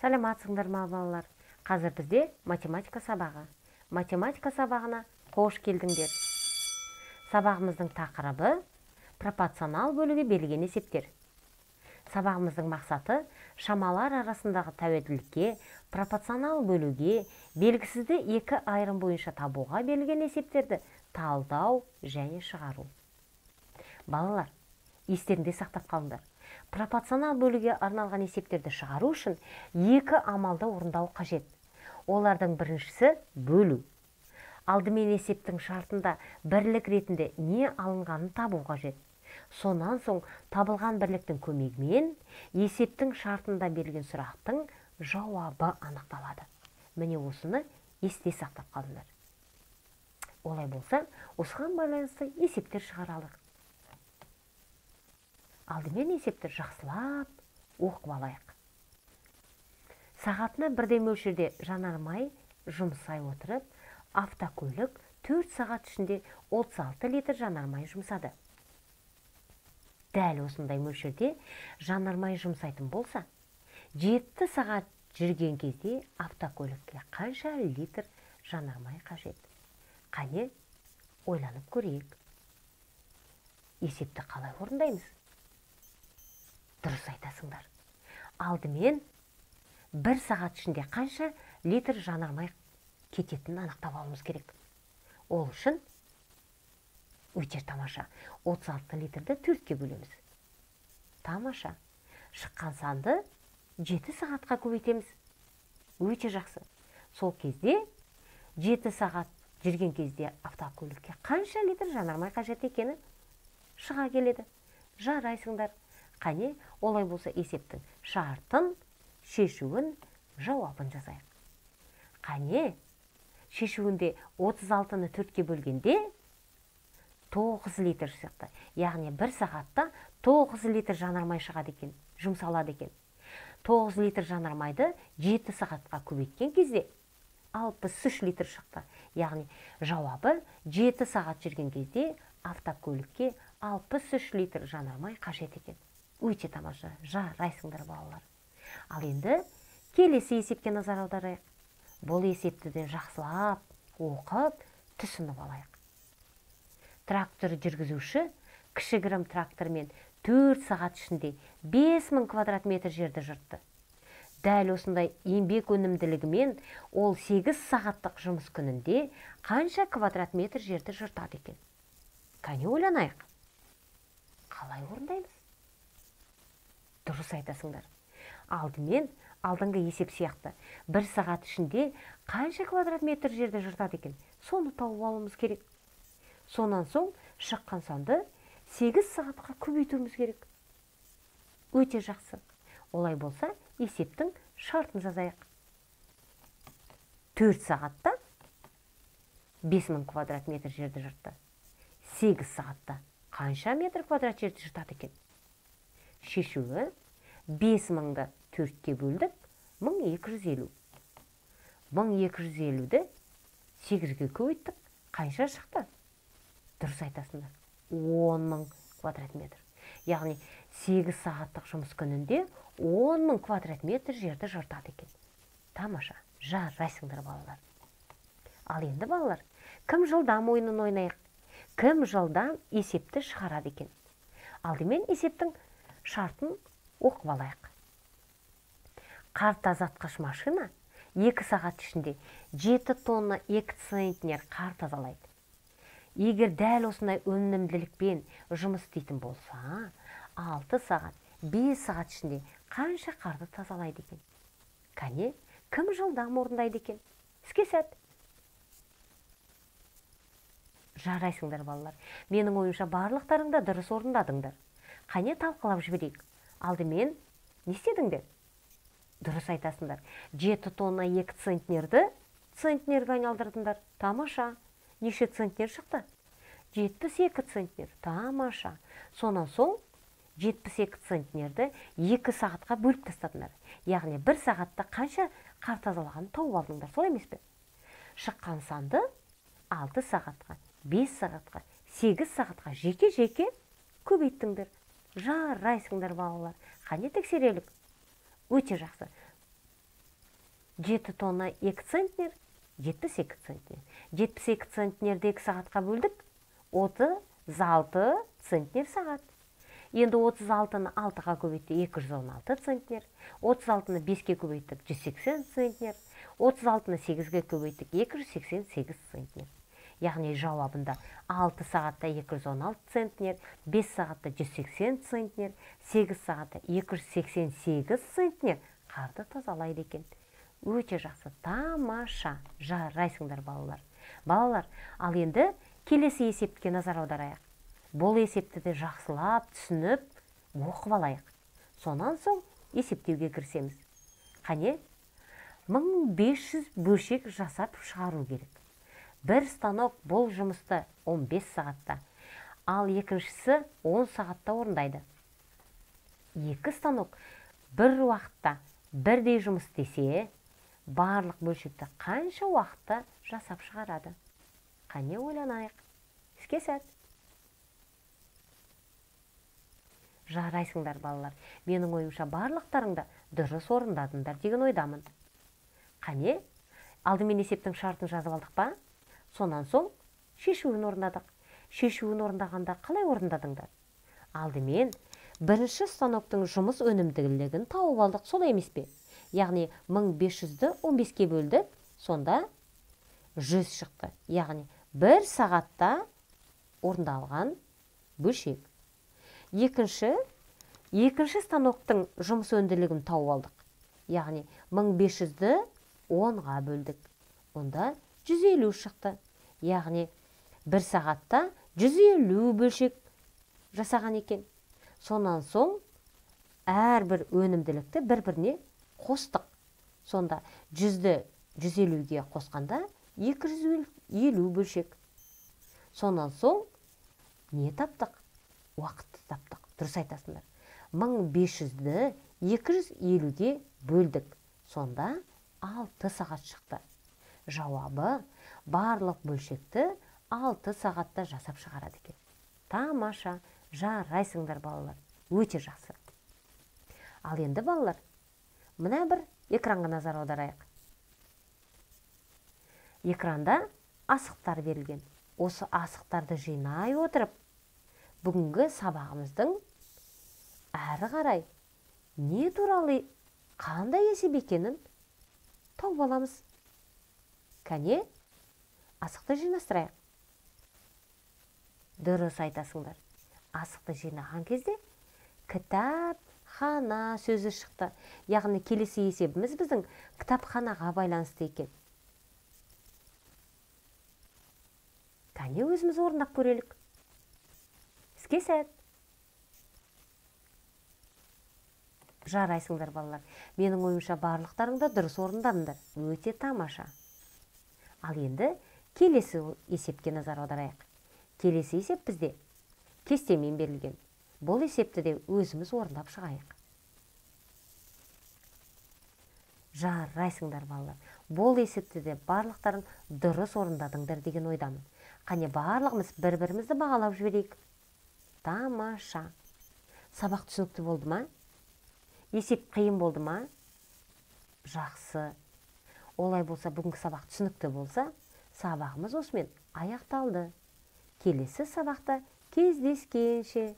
Саламатсыңдар ма, балалар? Қазір бізде математика сабағы. Математика сабағына қош келдіңдер. Сабағымыздың тақырыбы пропорционал бөлуге берілген есептер. Сабағымыздың мақсаты шамалар арасындағы тәуелділікке, пропорционал бөлуге, белгісізді екі айырым бойынша табуға берілген есептерді талдау және шығару. Балалар, естерінде сақтап қалыңдар. Пропорционал бөлуге арналған есептерді шығару үшін екі амалды орындау қажет. Олардың біріншісі бөлу. Алдымен есептің шартында бірлік ретінде не алынғанын табу қажет. Сонан соң табылған бірліктің көмегімен есептің шартында берілген сұрақтың жауабы анықталады. Міне, осыны есте сақтап қалыңдар. Олай болса, осыған байланысты есептер шығаралық. Алдымен есепті жақсылап оқып алайық. Сағатына бірдей мөлшерде жанармай жұмсай отырып, автокөлік 4 сағат ішінде 36 литр жанармай жұмсады. Дәл осындай мөлшерде жанармай жұмсайтын болса, 7 сағат жүрген кезде автокөлікке қанша литр жанармай қажет? Қане, ойланып көрейік. Есепті қалай орындаймыз? Дұрыс айтасыңдар. Алдымен 1 сағат ішінде қанша литр жанармай кететінін анықтап алуымыз керек. Ол үшін өте тамаша. 36 литрді 4-ке бөлеміз. Тамаша. Шыққан санды 7 сағатқа көбейтеміз. Өте жақсы. Сол кезде 7 сағат жүрген кезде автокөлікке қанша литр жанармай қажет екені шыға келеді. Жарайсыңдар. Қане, олай болса есептің шартын, шешуін, жауабын жазайық. Қане, шешуінде 36-ны 4-ке бөлгенде 9 литр шықты. Яғни 1 сағатта 9 литр жанармай шығады екен, жұмсалады екен. 9 литр жанармайды 7 сағатқа көбейткен кезде 63 литр шықты. Яғни жауабы 7 сағат жүрген кезде автокөлікке 63 литр жанармай қажет екен. Өте тамаша, жарайсыңдар, балалар. Ал енді келесі есепке назар аударайық. Бұл есепті де жақсылап оқып, түсініп алайық. Трактор жүргізуші кішігірім трактормен 4 сағат ішінде 5000 квадрат метр жерді жыртты. Дәл осындай еңбек өнімділігімен ол 8 сағаттық жұмыс күнінде қанша квадрат метр жерді жыртады екен? Қане, ойланайық. Қалай орындаймыз? Дұрыс айтасыңдар. Алдымен алдыңғы есеп сияқты 1 сағат ішінде қанша квадрат метр жерді жыртады екен, соны тауып алуымыз керек. Сонан соң шыққан санды 8 сағатқа көбейтуіміз керек. Өте жақсы. Олай болса, есептің шартын жазайық. 4 сағатта 5000 квадрат метр жерді жыртты. 8 сағатта қанша метр квадрат жерді жыртады екен? Шешуі 5000-ды 4-ке бөлдік, 1250. 1250-ді 8-ге көбейттік, қанша шықты? Дұрыс айтасыңдар. 10 000 квадрат метр. Яғни 8 сағаттық жұмыс күнінде 10 000 квадрат метр жерді жыртады екен. Тамаша, жарайсыңдар, балалар. Ал енді, балалар, кім жылдам ойынын ойнайық? Кім жылдам есепті шығарады екен? Алдымен есептің шартын оқып алайық. Қар тазартқыш машина 2 сағат ішінде 7 тонна 2 центнер қар тазалайды. Егер дәл осындай өнімділікпен жұмыс істейтін болса, 6 сағат, 5 сағат ішінде қанша қарды тазалайды екен? Кәне, кім жылдам орындайды екен? Іске сәт. Жарайсыңдар, балалар. Менің ойымша, барлықтарың да дұрыс орындадыңдар. Қане, талқылап жіберейік. Алдымен не істедіңдер? Дұрыс айтасыңдар. 7 тонна 2 центнерді центнерге айналдырдыңдар. Тамаша. Неше центнер шықты? 72 центнер. Тамаша. Сонан соң 72 центнерді 2 сағатқа бөліп тастадыңдар. Яғни 1 сағатта қанша қар тазалағанын тауып алдыңдар, солай емес пе? Шыққан санды 6 сағатқа, 5 сағатқа, 8 сағатқа жеке-жеке көбейттіңдер. Жарайсыңдар, балалар. Қане, тексерелік. Өте жақсы. 7 тонна 2 центнер, 72 центнер. 72 центнерді 2 сағатқа бөлдік, 36 центнер сағат. Енді 36-ны 6-ға көбейттік, 216 центнер. 36-ны 5-ке көбейттік, 180 центнер. 36-ны 8-ге көбейттік, 288 центнер. Яғни жауабында 6 сағатта 216 центнер, 5 сағатта 180 центнер, 8 сағатта 288 центнер қарды тазалайды екен. Өте жақсы, тамаша, жарайсыңдар балалар. Балалар, ал енді келесі есепке назар аударайық. Бұл есепті де жақсылап түсініп, оқып алайық. Сонан соң есептеуге кірісеміз. Қане, 1500 бөлшек жасап шығару керек. Бір станок бұл жұмысты 15 сағатта, ал екіншісі 10 сағатта орындайды. Екі станок бір уақытта бірдей жұмыс істесе, барлық бөлшекті қанша уақытта жасап шығарады? Қане ойланайық. Іске сәт. Жарайсыңдар балалар. Менің ойымша барлықтарың да дұрыс орындадыңдар деген ойдамын. Қане, алдымен есептің шартын жазып алдық па? Сонан соң шешуін орындадық. Шешуін орындағанда қалай орындадыңдар? Алдымен бірінші станоктың жұмыс өнімділігін тауып алдық, солай емес пе? Яғни 1500-ді 15-ке бөлдік, сонда 100 шықты. Яғни бір сағатта орындалған бөлшек. Екінші станоктың жұмыс өнімділігін тауып алдық. Яғни 1500-ді 10-ға бөлдік. Онда 150 шықты. Яғни бір сағатта 150 бөлшек жасаған екен. Сонан соң әрбір өнімділікті бір-біріне қостық. Сонда 100-ді 150-ге қосқанда 250 бөлшек. Сонан соң не таптық? Уақытты таптық. Дұрыс айтасыңдар. 1500-ді 250-ге бөлдік. Сонда 6 сағат шықты. Жауабы барлық бөлшекті 6 сағатта жасап шығарады екен. Тамаша, жарайсыңдар балалар. Өте жақсы. Ал енді балалар, мына бір экранға назар аударайық. Экранда асықтар берілген. Осы асықтарды жинай отырып, бүгінгі сабағымыздың әрі қарай не туралы қандай есеп екенін тауып аламыз. Кәне, асықты жинастырайық. Дұрыс айтасыңдар. Асықты жинаған кезде кітапхана сөзі шықты. Яғни келесі есебіміз біздің кітапханаға байланысты екен. Кәне өзіміз орындап көрелік. Іске сәт. Жарайсыңдар балалар. Менің ойымша барлықтарың да дұрыс орындадыңдар. Өте тамаша. Ал енді келесі есепке назар аударайық. Келесі есеп бізде кестемен берілген. Бұл есепті де өзіміз орындап шығайық. Жарайсыңдар балалар. Бұл есепті де барлықтарың дұрыс орындадыңдар деген ойдамын. Қане барлығымыз бір-бірімізді бағалап жіберейік. Тамаша. Сабақ түсінікті болды ма? Есеп қиын болды ма? Жақсы. Олай болса, бүгінгі сабақ түсінікті болса, сабағымыз осымен аяқталды. Келесі сабақта кездескенше.